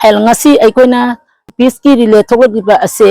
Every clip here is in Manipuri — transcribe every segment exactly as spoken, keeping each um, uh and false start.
ꯑꯦꯜ, ꯉꯁꯤ ꯑꯩꯈꯣꯏꯅ ꯄꯤꯁꯀꯤ ꯔꯤꯂꯦ ꯊꯣꯛꯂꯛꯂꯤꯕ ꯑꯁꯦ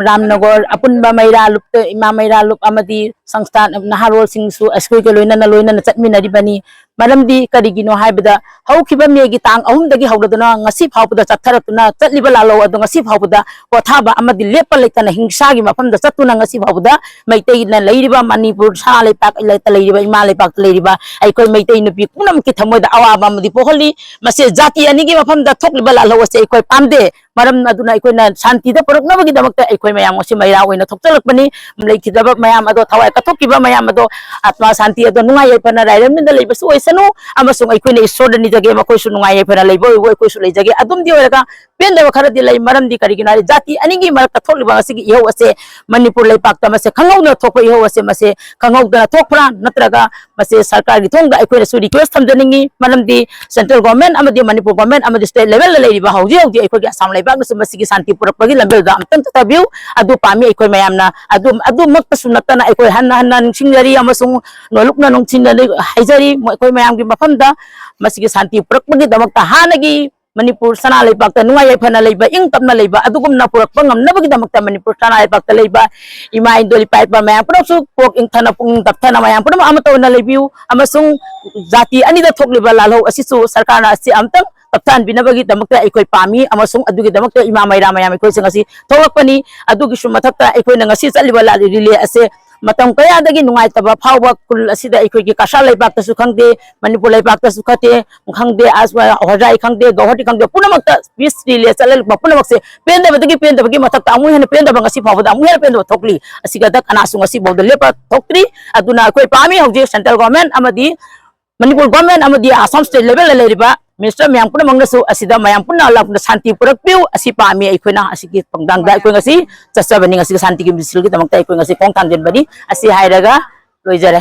ꯔꯥꯝꯅꯒꯔ ꯑꯄꯨꯟꯕ ꯃꯩꯔꯥ ꯂꯨꯞꯇ, ꯏꯃꯥ ꯃꯩꯔꯥ ꯂꯨꯞ ꯑꯃꯗꯤ ꯁꯪꯁꯊꯥꯟ ꯅꯍꯥꯔꯣꯜꯁꯤꯡꯁꯨ ꯑꯩꯈꯣꯏꯒ ꯂꯣꯏꯅꯅ, ꯂꯣꯏꯅꯅ ꯆꯠꯃꯤꯟꯅꯔꯤꯕꯅꯤ꯫ ꯃꯔꯝꯗꯤ ꯀꯔꯤꯒꯤꯅꯣ ꯍꯥꯏꯕꯗ, ꯍꯧꯈꯤꯕ ꯃꯦꯒꯤ ꯇꯥꯡ ꯑꯍꯨꯝꯗꯒꯤ ꯍꯧꯔꯗꯨꯅ ꯉꯁꯤ ꯐꯥꯎꯕꯗ ꯆꯠꯊꯔꯛꯇꯨꯅ ꯆꯠꯂꯤꯕ ꯂꯥꯜꯍꯧ ꯑꯗꯨ ꯉꯁꯤ ꯐꯥꯎꯕꯗ ꯄꯣꯊꯥꯕ ꯑꯃꯗꯤ ꯂꯦꯞꯄ ꯂꯩꯇꯅ ꯍꯤꯡꯁꯥꯒꯤ ꯃꯐꯝꯗ ꯆꯠꯇꯨꯅ ꯉꯁꯤ ꯐꯥꯎꯕꯗ ꯃꯩꯇꯩꯅ ꯂꯩꯔꯤꯕ ꯃꯅꯤꯄꯨꯔ ꯁꯅꯥ ꯂꯩꯄꯥꯛ ꯂꯩꯔꯤꯕ, ꯏꯃꯥ ꯂꯩꯄꯥꯛꯇ ꯂꯩꯔꯤꯕ ꯑꯩꯈꯣꯏ ꯃꯩꯇꯩ ꯅꯨꯄꯤ ꯄꯨꯝꯅꯃꯛꯀꯤ ꯊꯃꯣꯏꯗ ꯑꯋꯥꯕ ꯑꯃꯗꯤ ꯄꯣꯛꯍꯜꯂꯤ꯫ ꯃꯁꯤ ꯖꯥꯇꯤ ꯑꯅꯤꯒꯤ ꯃꯐꯝꯗ ꯊꯣꯛꯂꯤꯕ ꯂꯥꯜꯍꯧ ꯑꯁꯤ ꯑꯩꯈꯣꯏ ꯄꯥꯝꯗꯦ꯫ ꯃꯔꯝ ꯑꯗꯨꯅ ꯑꯩꯈꯣꯏꯅ ꯁꯥꯟꯇꯤꯗ ꯄꯨꯔꯛꯅꯕꯒꯤꯗꯃꯛꯇ ꯑꯩꯈꯣꯏ ꯃꯌꯥꯝ ꯉꯁꯤ ꯃꯩꯔꯥ ꯑꯣꯏꯅ ꯊꯣꯛꯆꯔꯛꯄꯅꯤ꯫ ꯂꯩꯈꯤꯗꯕ ꯃꯌꯥꯝ ꯑꯗꯣ, ꯊꯋꯥꯏ ꯀꯠꯊꯣꯛꯈꯤꯕ ꯃꯌꯥꯝ ꯑꯗꯣ, ꯑꯥꯇꯃꯥ ꯁꯥꯟꯇꯤ ꯑꯗꯣ, ꯅꯨꯡꯉꯥꯏ ꯌꯥꯏꯐꯅ ꯂꯥꯏꯔꯦꯝꯅꯗ ꯂꯩꯕꯁꯨ ꯑꯣꯏꯁꯅꯨ, ꯑꯃꯁꯨꯡ ꯑꯩꯈꯣꯏꯅ ꯏꯁꯣꯔꯗ ꯅꯤꯖꯒꯦ, ꯃꯈꯣꯏꯁꯨ ꯅꯨꯡꯉꯥꯏ ꯌꯥꯏꯐꯅ ꯂꯩꯕ ꯑꯣꯏꯕ ꯑꯩꯈꯣꯏꯁꯨ ꯂꯩꯖꯒꯦ꯫ ꯑꯗꯨꯝꯗꯤ ꯑꯣꯏꯔꯒ ꯄꯦꯟꯗꯕ ꯈꯔꯗꯤ ꯂꯩ꯫ ꯃꯔꯝꯗꯤ ꯀꯔꯤꯒꯤꯅꯣ ꯍꯥꯏꯔꯗꯤ, ꯖꯥꯇꯤ ꯑꯅꯤꯒꯤ ꯃꯔꯛꯇ ꯊꯣꯛꯂꯤꯕ ꯉꯁꯤꯒꯤ ꯏꯍꯧ ꯑꯁꯦ, ꯃꯅꯤꯄꯨꯔ ꯂꯩꯄꯥꯛꯇ ꯃꯁꯦ ꯈꯪꯍꯧꯗꯅ ꯊꯣꯛꯄ ꯏꯍꯧ ꯑꯁꯦ, ꯃꯁꯦ ꯈꯪꯍꯧꯗꯅ ꯊꯣꯛꯄ꯭ꯔꯥ, ꯅꯠꯇ꯭ꯔꯒ ꯃꯁꯤ ꯁꯔꯀꯥꯔꯒꯤ ꯊꯣꯡꯗ ꯑꯩꯈꯣꯏꯅꯁꯨ ꯔꯤꯀ꯭ꯋꯦꯁ ꯊꯝꯖꯅꯤꯡꯉꯤ꯫ ꯃꯔꯝꯗꯤ ꯁꯦꯟꯇ꯭ꯔꯦꯜ ꯒꯣꯔꯃꯦꯟ ꯑꯃꯗꯤ ꯃꯅꯤꯄꯨꯔ ꯒꯣꯔꯃꯦꯟ ꯑꯃꯗꯤ ꯁ꯭ꯇꯦꯠ ꯂꯦꯚꯦꯜꯗ ꯂꯩꯔꯤꯕ ꯍꯧꯖꯤꯛ ꯍꯧꯖꯤꯛ ꯑꯩꯈꯣꯏꯒꯤ ꯑꯁꯥꯝ ꯂꯩꯕꯥꯛꯅꯁꯨ ꯃꯁꯤꯒꯤ ꯁꯥꯟꯇꯤ ꯄꯨꯔꯛꯄꯒꯤ ꯂꯝꯕꯦꯜꯗ ꯑꯃꯨꯛꯇꯪ ꯆꯠꯊꯕꯤꯌꯨ꯫ ꯑꯗꯨ ꯄꯥꯝꯃꯤ ꯑꯩꯈꯣꯏ ꯃꯌꯥꯝꯅ꯫ ꯑꯗꯨ, ꯑꯗꯨꯃꯛꯇꯁꯨ ꯅꯠꯇꯅ ꯑꯩꯈꯣꯏ ꯍꯟꯅ ꯍꯟꯅ ꯅꯤꯡꯁꯤꯡꯖꯔꯤ ꯑꯃꯁꯨꯡ ꯅꯣꯜꯂꯨꯛꯅ ꯅꯨꯡꯁꯤꯅ ꯍꯥꯏꯖꯔꯤ ꯑꯩꯈꯣꯏ ꯃꯌꯥꯝꯒꯤ ꯃꯐꯝꯗ, ꯃꯁꯤꯒꯤ ꯁꯥꯟꯇꯤ ꯄꯨꯔꯛꯄꯒꯤꯗꯃꯛꯇ ꯍꯥꯟꯅꯒꯤ ꯃꯅꯤꯄꯨꯔ ꯁꯅꯥ ꯂꯩꯄꯥꯛꯇ ꯅꯨꯡꯉꯥꯏ ꯌꯥꯏꯐꯅ ꯂꯩꯕ, ꯏꯪ ꯇꯞꯅ ꯂꯩꯕ ꯑꯗꯨꯒꯨꯝꯅ ꯄꯨꯔꯛꯄ ꯉꯝꯅꯕꯒꯤꯗꯃꯛꯇ ꯃꯅꯤꯄꯨꯔ ꯁꯅꯥ ꯂꯩꯄꯥꯛꯇ ꯂꯩꯕ ꯏꯃꯥ ꯏꯟꯗꯣꯜ ꯏꯄꯥ ꯏꯄꯥ ꯃꯌꯥꯝ ꯄꯨꯝꯅꯃꯛꯁꯨ ꯀꯣꯛ ꯏꯪꯊꯅ ꯄꯨꯛꯅꯤꯡ ꯇꯞꯊꯅ ꯃꯌꯥꯝ ꯄꯨꯝꯅꯃꯛ ꯑꯃꯠꯇ ꯑꯣꯏꯅ ꯂꯩꯕꯤꯌꯨ, ꯑꯃꯁꯨꯡ ꯖꯥꯇꯤ ꯑꯅꯤꯗ ꯊꯣꯛꯂꯤꯕ ꯂꯥꯜꯍꯧ ꯑꯁꯤꯁꯨ ꯁꯔꯀꯥꯔꯅ ꯑꯁꯤ ꯑꯃꯨꯛꯇꯪ ꯇꯞꯊꯍꯟꯕꯤꯅꯕꯒꯤꯗꯃꯛꯇ ꯑꯩꯈꯣꯏ ꯄꯥꯝꯃꯤ, ꯑꯃꯁꯨꯡ ꯑꯗꯨꯒꯤꯗꯃꯛꯇ ꯏꯃꯥ ꯃꯩꯔꯥ ꯃꯌꯥꯝ ꯑꯩꯈꯣꯏꯁꯦ ꯉꯁꯤ ꯊꯣꯛꯂꯛꯄꯅꯤ꯫ ꯑꯗꯨꯒꯤꯁꯨ ꯃꯊꯛꯇ ꯑꯩꯈꯣꯏꯅ ꯉꯁꯤ ꯆꯠꯂꯤꯕ ꯂꯥ-, ꯔꯤꯂꯦ ꯑꯁꯦ ꯃꯇꯝ ꯀꯌꯥꯗꯒꯤ ꯅꯨꯡꯉꯥꯏꯇꯕ ꯐꯥꯎꯕ ꯈꯨꯜ ꯑꯁꯤꯗ ꯑꯩꯈꯣꯏꯒꯤ ꯀꯁꯥꯔ ꯂꯩꯄꯥꯛꯇꯁꯨ ꯈꯪꯗꯦ, ꯃꯅꯤꯄꯨꯔ ꯂꯩꯄꯥꯛꯇꯁꯨ ꯈꯠꯇꯦ, ꯈꯪꯗꯦ, ꯑꯁ, ꯍꯣꯖꯥꯏ ꯈꯪꯗꯦ, ꯒꯧꯍꯥꯇꯤ ꯈꯪꯗꯦ, ꯄꯨꯝꯅꯃꯛꯇ ꯄꯤꯁ ꯔꯤꯂꯦ ꯆꯠꯂꯛꯄ ꯄꯨꯝꯅꯃꯛꯁꯦ ꯄꯦꯟꯗꯕꯗꯒꯤ ꯄꯦꯟꯗꯕꯒꯤ ꯃꯊꯛꯇ ꯑꯃꯨꯛ ꯍꯦꯟꯅ ꯄꯦꯟꯗꯕ ꯉꯁꯤ ꯐꯥꯎꯕꯗ ꯑꯃꯨꯛ ꯍꯦꯟꯅ ꯄꯦꯟꯗꯕ ꯊꯣꯛꯂꯤ꯫ ꯑꯁꯤꯒꯗ ꯀꯅꯥꯁꯨ ꯉꯁꯤ ꯐꯥꯎꯗ ꯂꯦꯞꯄ ꯊꯣꯛꯇ꯭ꯔꯤ꯫ ꯑꯗꯨꯅ ꯑꯩꯈꯣꯏ ꯄꯥꯝꯃꯤ ꯍꯧꯖꯤꯛ ꯁꯦꯟꯇ꯭ꯔꯦꯜ ꯒꯣꯔꯃꯦꯟ ꯑꯃꯗꯤ ꯃꯅꯤꯄꯨꯔ ꯒꯣꯔꯃꯦꯟ ꯑꯃꯗꯤ ꯑꯁꯥꯝ ꯁ꯭ꯇꯦꯠ ꯂꯦꯚꯦꯜꯗ ꯂꯩꯔꯤꯕ ꯃꯤꯅꯤꯁꯇꯔ ꯃꯌꯥꯝ ꯄꯨꯝꯅꯃꯛꯅꯁꯨ ꯑꯁꯤꯗ ꯃꯌꯥꯝ ꯄꯨꯟꯅ ꯂꯥꯛꯇꯨꯅ ꯁꯥꯟꯇꯤ ꯄꯨꯔꯛꯄꯤꯌꯨ꯫ ꯑꯁꯤ ꯄꯥꯝꯃꯤ ꯑꯩꯈꯣꯏꯅ꯫ ꯑꯁꯤꯒꯤ ꯊꯧꯗꯥꯡꯗ ꯑꯩꯈꯣꯏ ꯉꯁꯤ ꯆꯠꯆꯕꯅꯤ, ꯉꯁꯤꯒꯤ ꯁꯥꯟꯇꯤꯒꯤ ꯃꯤꯁꯤꯜꯒꯤꯗꯃꯛꯇ ꯑꯩꯈꯣꯏ ꯉꯁꯤ ꯈꯣꯡ ꯊꯥꯡꯖꯤꯟꯕꯅꯤ꯫ ꯑꯁꯤ ꯍꯥꯏꯔꯒ ꯂꯣꯏꯖꯔꯦ꯫